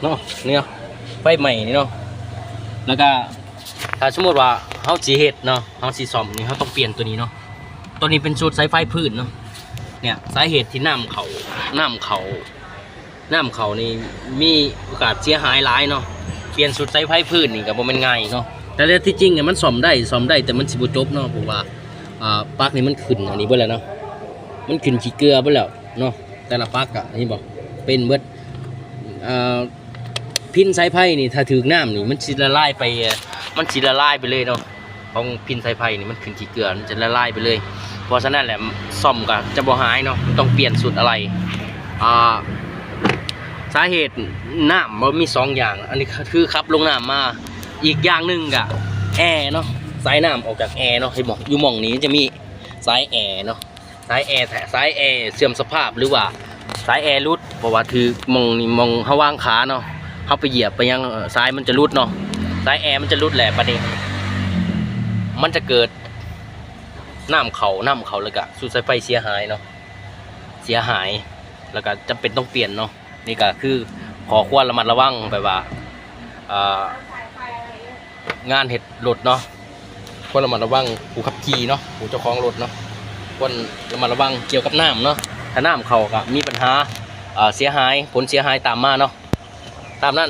ເນາະ ນີ້ເນາະ ໄຟໄໝ້ນີ້ເນາະ. ແລ້ວກະຖ້າສົມມຸດວ່າເຮົາຊິເຮັດເນາະ ເຮົາຊິສ້ອມນີ້ ເຮົາຕ້ອງປ່ຽນຕົວນີ້ເນາະ. ຕົວນີ້ເປັນຊຸດສາຍໄຟພື້ນເນາະ. ເນີ້ຍ ສາເຫດທີ່ນ້ຳເຂົ້າ ນ້ຳເຂົ້າ ນ້ຳເຂົ້ານີ້ມີໂອກາດເສຍຫາຍຫຼາຍເນາະ. ປ່ຽນຊຸດສາຍໄຟພື້ນນີ້ກໍບໍ່ແມ່ນງ່າຍເນາະ ແຕ່ທີ່ຈິງມັນສ້ອມໄດ້ ສ້ອມໄດ້ ແຕ່ມັນຊິບໍ່ຈົບເນາະ ເພາະວ່າ ອ່າ ປັກນີ້ມັນຂຶ້ນອັນນີ້ເບິດແລ້ວເນາະ ມັນຂຶ້ນຂີ້ເກືອເບິດແລ້ວເນາະ. ແຕ່ລະປັກກະເຫັນບໍ່ ເປັນເບິດ ເອີ ພິນສາຍໄຟນີ້ ຖ້າຖືກນ້ຳນີ້ ມັນຊິລະລາຍໄປ ມັນຊິລະລາຍໄປເລີຍເນາະ. ຂອງພິນສາຍໄຟນີ້ ມັນຂຶ້ນຂີ້ເກືອ ມັນຈະລະລາຍໄປເລີຍ. ເພາະສະນັ້ນແຫຼະ ສ້ອມກໍຈະບໍ່ຫາຍເນາະ ຕ້ອງປ່ຽນຊຸດອາໄຫຼ່. ອ່າ ສາເຫດນ້ຳບໍ່ມີສອງຢ່າງ ອັນນີ້ຄືຂັບລົງນ້ຳມາ. ອີກຢ່າງໜຶ່ງກະແອເນາະ ສາຍນ້ຳອອກຈາກແອເນາະ. ເຫັນບໍ່ ຢູ່ໝ່ອງນີ້ມັນຈະມີສາຍແອເນາະ ສາຍແອ ສາຍແອເສື່ອມສະພາບ ຫຼືວ່າສາຍແອຫຼຸດ ເພາະວ່າຖືກໝ່ອງນີ້ ໝ່ອງເຮົາວາງຂາເນາະ ເຮົາໄປຢຽບໄປຫຍັງ ສາຍມັນຈະຫຼຸດເນາະ ສາຍແອມັນຈະຫຼຸດແຫຼະ. ບັດນີ້ມັນຈະເກີດນ້ຳເຂົ້າ ນ້ຳເຂົ້າ ແລ້ວກະຊຸດສາຍໄຟເສຍຫາຍເນາະ ເສຍຫາຍ ແລ້ວກະຈຳເປັນຕ້ອງປ່ຽນເນາະ. ນີ້ກະຄືຂໍ້ຄວນລະມັດລະວັງ ແບບວ່າ ເອີ ງານເຮັດລົດເນາະ ຄວນລະມັດລະວັງ ຜູ້ຂັບຂີ່ເນາະ ຜູ້ເຈົ້າຂອງລົດເນາະ ຄວນລະມັດລະວັງກ່ຽວກັບນ້ຳເນາະ. ຖ້ານ້ຳເຂົ້າກະມີບັນຫາ ເອີ ເສຍຫາຍ ຜົນເສຍຫາຍຕາມມາເນາະ. ຕາມນັ້ນ